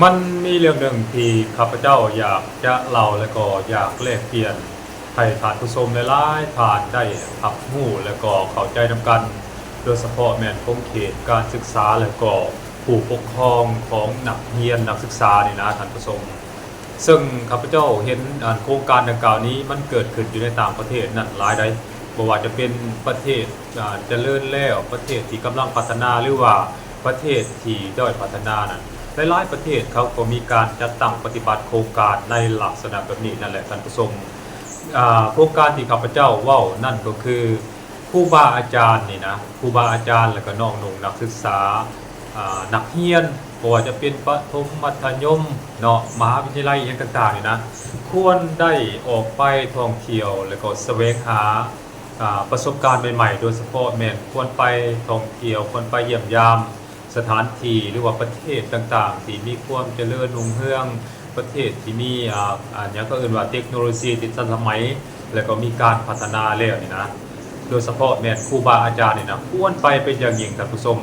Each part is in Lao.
ມັນມີເລື່ອງໜຶ່ງທີ່ຂ້າພະເຈົ້າຢາກຈະເລົ່າ ແລະກໍຢາກແລກປ່ຽນໃຫ້ທ່ານຜູ້ຊົມຫຼາຍໆທ່ານໄດ້ຮັບຮູ້ ແລະກໍເຂົ້າໃຈນຳກັນ, ໂດຍສະເພາະແມ່ນຂົງເຂດການສຶກສາ ແລະກໍຜູ້ປົກຄອງຂອງນັກຮຽນນັກສຶກສານີ້ນະທ່ານຜູ້ຊົມ. ເຊິ່ງຂ້າພະເຈົ້າເຫັນ ອັນ ໂຄງການດັ່ງກ່າວນີ້ມັນເກີດຂຶ້ນຢູ່ໃນຕ່າງປະເທດນັ້ນຫຼາຍໃດ໋, ບໍ່ວ່າຈະເປັນປະເທດ ອາ ຈະເລີນແລ້ວ, ປະເທດທີ່ກຳລັງພັດທະນາ ຫຼືວ່າປະເທດທີ່ດ້ອຍພັດທະນານັ້ນ, ຫຼາຍໆປະເທດເຂົາກໍມີການຈັດຕັ້ງປະຕິບັດໂຄງການໃນລັກສະນະແບບນີ້ນັ້ນແຫຼະທ່ານຜູ້ຊົມ. ອາ ໂຄງການທີ່ຂ້າພະເຈົ້າເວົ້ານັ້ນກໍຄື ຄູບາອາຈານນີ້ນະ, ຄູບາອາຈານ ແລ້ວກໍນ້ອງໆນັກສຶກສາ ອາ ນັກຮຽນ ບໍ່ວ່າຈະເປັນປະຖົມ ມັດທະຍົມເນາະ, ມະຫາວິທະຍາໄລ ອີ່ຫຍັງຕ່າງໆນີ້ນະ ຄວນໄດ້ອອກໄປທ່ອງທ່ຽວ ແລ້ວກໍສະແຫວງຫາ ອາ ປະສົບການໃໝ່ໆ, ໂດຍສະເພາະແມ່ນຄວນໄປທ່ອງທ່ຽວ, ຄວນໄປຢ້ຽມຢາມສະຖານທີ່ ຫຼືວ່າປະເທດຕ່າງໆທີ່ມີຄວາມຈະເລີນຮຸ່ງເຮືອງ, ປະເທດທີ່ມີ ອາ ອັນຫຍັງເຂົາເອີ້ນວ່າເຕັກໂນໂລຊີທີ່ທັນສະໄໝ ແລ້ວກໍມີການພັດທະນາແລ້ວນີ້ນະ, ໂດຍສະເພາະແມ່ນຄູບາອາຈານນີ້ນະ ຄວນໄປເປັນຢ່າງຍິ່ງທ່ານຜູ້ຊົມ,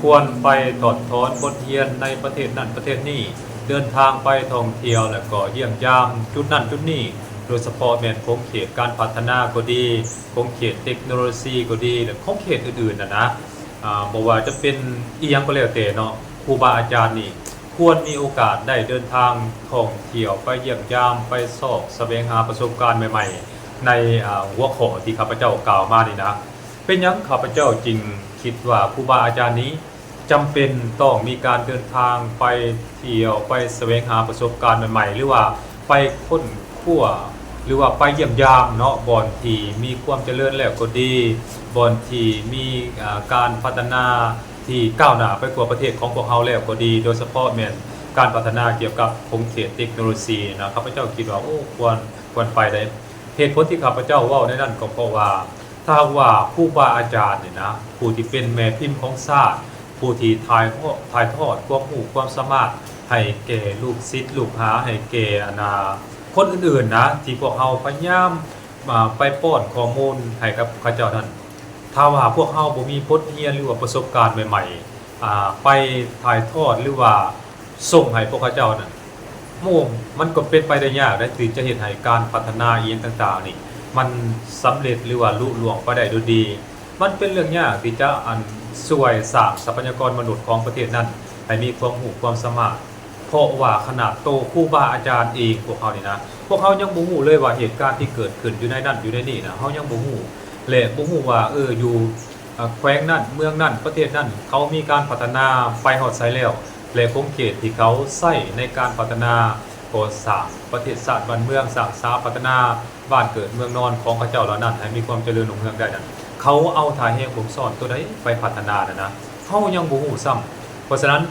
ຄວນໄປຖອດຖອນບົດຮຽນໃນປະເທດນັ້ນປະເທດນີ້, ເດີນທາງໄປທ່ອງທ່ຽວ ແລ້ວກໍຢ້ຽມຢາມຈຸດນັ້ນຈຸດນີ້, ໂດຍສະເພາະແມ່ນຂົງເຂດການພັດທະນາກໍດີ, ຂົງເຂດເຕັກໂນໂລຊີກໍດີ ແລະ ຂົງເຂດອື່ນໆນັ້ນນະ. ອາ ບໍ່ວ່າຈະເປັນອີ່ຫຍັງກໍແລ້ວແຕ່ເນາະ, ຄູບາອາຈານນີ້ຄວນມີໂອກາດໄດ້ເດີນທາງທ່ອງທ່ຽວ ໄປຢ້ຽມຢາມ, ໄປຊອກສະແຫວງຫາປະສົບການໃໝ່ໆ ໃນ ອາ ຫົວຂໍ້ທີ່ຂ້າພະເຈົ້າກ່າວມານີ້ນະ. ເປັນຫຍັງຂ້າພະເຈົ້າຈຶ່ງຄິດວ່າຄູບາອາຈານນີ້ຈຳເປັນຕ້ອງມີການເດີນທາງໄປທ່ຽວ, ໄປສະແຫວງຫາປະສົບການໃໝ່ໆ ຫຼືວ່າໄປຄົ້ນຄວ້າ ຫຼືວ່າໄປຢ້ຽມຢາມເນາະ, ບ່ອນທີ່ມີຄວາມຈະເລີນແລ້ວກໍດີ, ບ່ອນທີ່ມີ ອາ ການພັດທະນາ ທີ່ກ້າວໜ້າໄປກວ່າປະເທດຂອງພວກເຮົາແລ້ວກໍດີ, ໂດຍສະເພາະແມ່ນການພັດທະນາກ່ຽວກັບຂົງເຂດເຕັກໂນໂລຊີນະ, ຂ້າພະເຈົ້າຄິດວ່າ ໂອ້ ຄວນ ຄວນໄປໄດ໋. ເຫດຜົນທີ່ຂ້າພະເຈົ້າເວົ້າໃນນັ້ນກໍເພາະວ່າ ຖ້າຫາກວ່າຄູບາອາຈານນີ້ນະ ຜູ້ທີ່ເປັນແມ່ພິມຂອງຊາດ, ຜູ້ທີ່ຖ່າຍ ຖ່າຍທອດຄວາມຮູ້ຄວາມສາມາດໃຫ້ແກ່ລູກສິດລູກຫາ, ໃຫ້ແກ່ ອັນນາ ຄົນອື່ນໆນະ ທີ່ພວກເຮົາພະຍາຍາມ ອາ ໄປປ້ອນຂໍ້ມູນໃຫ້ກັບເຂົາເຈົ້ານັ້ນ, ຖ້າວ່າພວກເຮົາບໍ່ມີບົດຮຽນ ຫຼືວ່າປະສົບການໃໝ່ໆ ອາ ໄປຖ່າຍທອດ ຫຼືວ່າສົ່ງໃຫ້ພວກເຂົາເຈົ້ານັ້ນ, ໂອ້ ມັນກໍເປັນໄປໄດ້ຍາກເດ້ ທີ່ຈະເຮັດໃຫ້ການພັດທະນາອີ່ຫຍັງຕ່າງໆນີ້ ມັນສຳເລັດ ຫຼືວ່າລຸລ່ວງໄປໄດ້ໂດຍດີ. ມັນເປັນເລື່ອງຍາກທີ່ຈະ ອັນ ຊ່ວຍສ້າງຊັບພະຍາກອນມະນຸດຂອງປະເທດນັ້ນໃຫ້ມີຄວາມຮູ້ຄວາມສາມາດ. ເພາະວ່າຂະໜາດໂຕຄູບາອາຈານເອງ ພວກເຮົານີ້ນະ ພວກເຮົາຍັງບໍ່ຮູ້ເລີຍວ່າເຫດການທີ່ເກີດຂຶ້ນຢູ່ໃນນັ້ນຢູ່ໃນນີ້ນະ ເຮົາຍັງບໍ່ຮູ້ ແລະ ບໍ່ຮູ້ວ່າ ເອີ ຢູ່ ເອີ ແຂວງນັ້ນ ເມືອງນັ້ນ ປະເທດນັ້ນ ເຂົາມີການພັດທະນາໄປຮອດໃສແລ້ວ ແລະ ຂົງເຂດທີ່ເຂົາໃຊ້ໃນການພັດທະນາກໍ່ສ້າງປະເທດຊາດບ້ານເມືອງ ສ້າງສາພັດທະນາ ບ້ານເກີດເມືອງນອນຂອງເຂົາເຈົ້າເຫຼົ່ານັ້ນໃຫ້ມີຄວາມຈະເລີນຮຸ່ງເຮືອງໄດ້ນັ້ນ ເຂົາເອົາທ່າແຮງບົ່ມຊ້ອນໂຕໃດໄປພັດທະນານັ້ນນະ ເຮົາຍັງບໍ່ຮູ້ຊ້ຳ. ເພາະສະນັ້ນ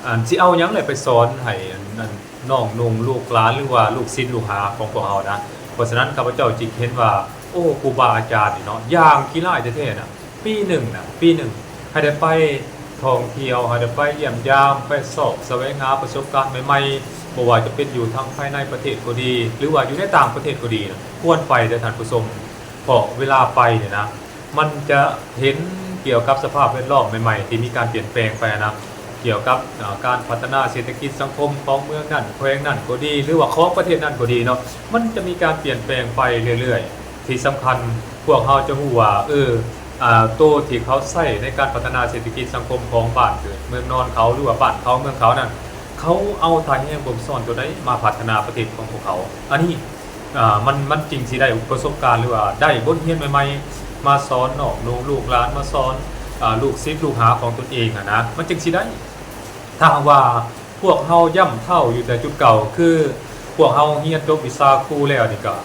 ອັນ ຊິເອົາຫຍັງແຫຼະໄປສອນໃຫ້ ອັນ ອັນ ນ້ອງນຸ່ງລູກຫຼານ ຫຼືວ່າລູກສິດລູກຫາຂອງພວກເຮົານະ. ເພາະສະນັ້ນ ຂ້າພະເຈົ້າຈຶ່ງເຫັນວ່າ ໂອ້ ຄູບາອາຈານນີ້ເນາະ ຢ່າງຂີ້ລ້າຍແທ້ໆນະ ປີໜຶ່ງນະ ປີໜຶ່ງໃຫ້ໄດ້ໄປທ່ອງທ່ຽວ ໃຫ້ໄດ້ໄປຢ້ຽມຢາມ ໄປຊອກສະແຫວງຫາປະສົບການໃໝ່ໆ ບໍ່ວ່າຈະເປັນຢູ່ທາງພາຍໃນປະເທດກໍດີ ຫຼືວ່າຢູ່ໃນຕ່າງປະເທດກໍດີນະ ຄວນໄປເດີທ່ານຜູ້ຊົມ. ເພາະເວລາໄປນີ້ນະ ມັນຈະເຫັນກ່ຽວກັບສະພາບແວດລ້ອມໃໝ່ໆ ທີ່ມີການປ່ຽນແປງໄປນະ ກ່ຽວກັບ ອາ ການພັດທະນາເສດຖະກິດສັງຄົມຂອງເມືອງນັ້ນແຂວງນັ້ນກໍດີ ຫຼືວ່າຂອງປະເທດນັ້ນກໍດີເນາະ ມັນຈະມີການປ່ຽນແປງໄປເລື້ອຍໆ. ທີ່ສຳຄັນ ພວກເຮົາຈະຮູ້ວ່າ ເອີ ອາ ໂຕທີ່ເຂົາໃຊ້ໃນການພັດທະນາເສດຖະກິດສັງຄົມຂອງບ້ານເກີດເມືອງນອນເຂົາ ຫຼືວ່າບ້ານເຂົາເມືອງເຂົານັ້ນ ເຂົາເອົາທ່າແຮງບົ່ມຊ້ອນໂຕໃດມາພັດທະນາປະເທດຂອງພວກເຂົາ. ອັນນີ້ ອາ ມັນ ມັນຈຶ່ງຊິໄດ້ປະສົບການ ຫຼືວ່າໄດ້ບົດຮຽນໃໝ່ໆ ມາສອນນ້ອງນຸ່ງລູກຫຼານ ມາສອນ ອາ ລູກສິດລູກຫາຂອງຕົນເອງຫັ້ນນະ ມັນຈຶ່ງຊິໄດ້. ຖ້າຫາກວ່າພວກເຮົາຢ້ຳເທົ້າຢູ່ແຕ່ຈຸດເກົ່າ ຄືພວກເຮົາຮຽນຈົບວິຊາຄູແລ້ວນີ້ກະ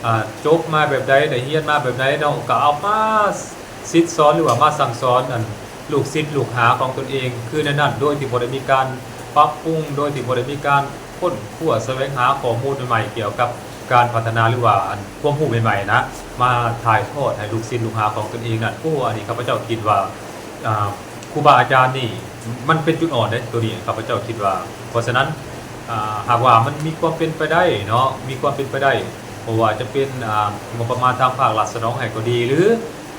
ອາ ຈົບມາແບບໃດ ໄດ້ຮຽນມາແບບໃດເນາະ ກະເອົາມາສິດສອນ ຫຼືວ່າມາສັ່ງສອນ ອັນ ລູກສິດລູກຫາຂອງຕົນເອງຄືແນວນັ້ນ ໂດຍທີ່ບໍ່ໄດ້ມີການປັບປຸງ ໂດຍທີ່ບໍ່ໄດ້ມີການ ຄົ້ນຄວ້າສະແຫວງຫາຂໍ້ມູນໃໝ່ໆ ກ່ຽວກັບການພັດທະນາ ຫຼືວ່າ ອັນ ຄວາມຮູ້ໃໝ່ໆນະ ມາຖ່າຍທອດໃຫ້ລູກສິດລູກຫາຂອງຕົນເອງນັ້ນ. ໂອ້ ອັນນີ້ຂ້າພະເຈົ້າຄິດວ່າ ອາ ຄູບາອາຈານນີ້ ມັນເປັນຈຸດອ່ອນເດ້ ໂຕນີ້ຂ້າພະເຈົ້າຄິດວ່າ. ເພາະສະນັ້ນ ອາ ຫາກວ່າມັນມີຄວາມເປັນໄປໄດ້ເນາະ ມີຄວາມເປັນໄປໄດ້ ບໍ່ວ່າຈະເປັນ ອາ ງົບປະມານທາງພາກລັດສະໜອງໃຫ້ກໍດີ ຫຼື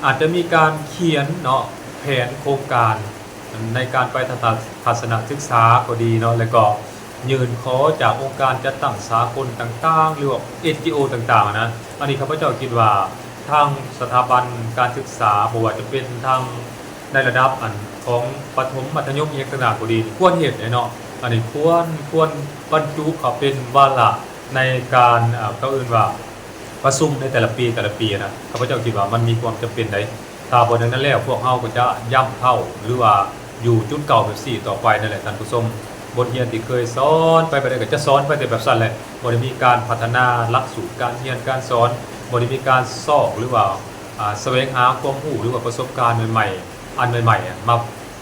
ອາດຈະມີການຂຽນເນາະ ແຜນໂຄງການ ໃນການໄປທັດສະ ທັດສະນະສຶກສາກໍດີເນາະ ແລ້ວກໍ ຍື່ນຂໍຈາກອົງການຈັດຕັ້ງສາກົນຕ່າງໆ ຫຼືວ່າ ເອັນຈີໂອ ຕ່າງໆ ນະ. ອັນນີ້ຂ້າພະເຈົ້າຄິດວ່າ ທາງສະຖາບັນການສຶກສາ ບໍ່ວ່າຈະເປັນທາງໃນລະດັບອັນຂອງປະຖົມ ມັດທະຍົມ ອີ່ຫຍັງຕ່າງໆ ກໍດີ ຄວນເຮັດເນາະ. ອັນນີ້ຄວນ ຄວນບັນຈຸເຂົ້າເປັນວາລະໃນການ ເຂົາເອີ້ນວ່າ ປະຊຸມໃນແຕ່ລະປີ ແຕ່ລະປີນະ. ຂ້າພະເຈົ້າຄິດວ່າມັນມີຄວາມຈຳເປັນໃດ໋. ຖ້າບໍ່ດັ່ງນັ້ນແລ້ວ ພວກເຮົາກໍຈະຢ້ຳເທົ່າ ຫຼືວ່າຢູ່ຈຸດເກົ່າແບບນີ້ຕໍ່ໄປນັ້ນແຫຼະທ່ານຜູ້ຊົມ. ບົດຮຽນທີ່ເຄີຍສອນໄປແບບໃດກໍຈະສອນໄປແຕ່ແບບຊັ້ນແຫຼະ. ບໍ່ໄດ້ມີການພັດທະນາຫຼັກສູດການຮຽນການສອນ, ບໍ່ໄດ້ມີການຊອກ ຫຼືວ່າ ອາ ສະແຫວງຫາຄວາມຮູ້ ຫຼືວ່າປະສົບການໃໝ່ໆ ອັນໃໝ່ໆ ມາ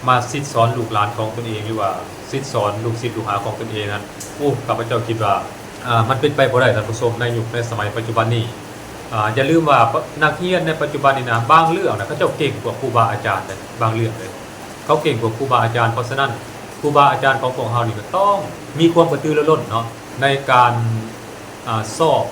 ມາສິດສອນລູກຫຼານຂອງຕົນເອງ ຫຼືວ່າສິດສອນລູກສິດລູກຫາຂອງຕົນເອງນັ້ນ. ໂອ້ ຂ້າພະເຈົ້າຄິດວ່າ ອາ ມັນເປັນໄປບໍ່ໄດ້ທ່ານຜູ້ຊົມ ໃນຍຸກໃນສະໄໝປັດຈຸບັນນີ້. ອາ ຢ່າລືມວ່າ ປະ ນັກຮຽນໃນປັດຈຸບັນນີ້ນະ ບາງເລື່ອງນະ ເຂົາເຈົ້າເກັ່ງກວ່າຄູບາອາຈານເດ້ ບາງເລື່ອງເດ້. ເຂົາເກັ່ງກວ່າຄູບາອາຈານ. ເພາະສະນັ້ນ ຄູບາອາຈານຂອງພວກເຮົານີ້ກໍຕ້ອງມີຄວາມກະຕືລືລົ້ນເນາະ ໃນການ ອາ ຊອກ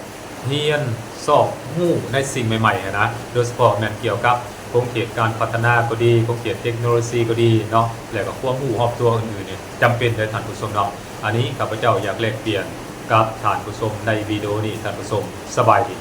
ຮຽນ ຊອກຮູ້ໃນສິ່ງໃໝ່ໆ ຫັ້ນນະ, ໂດຍສະເພາະແມ່ນກ່ຽວກັບຂົງເຂດການພັດທະນາກໍດີ, ຂົງເຂດເຕັກໂນໂລຊີກໍດີເນາະ ແລະກໍຄວາມຮູ້ຮອບຕົວອື່ນໆ ນີ້ຈຳເປັນເດ້ທ່ານຜູ້ຊົມເນາະ. ອັນນີ້ຂ້າພະເຈົ້າຢາກແລກປ່ຽນກັບທ່ານຜູ້ຊົມໃນວິດີໂອນີ້ທ່ານຜູ້ຊົມ. ສະບາຍດີ.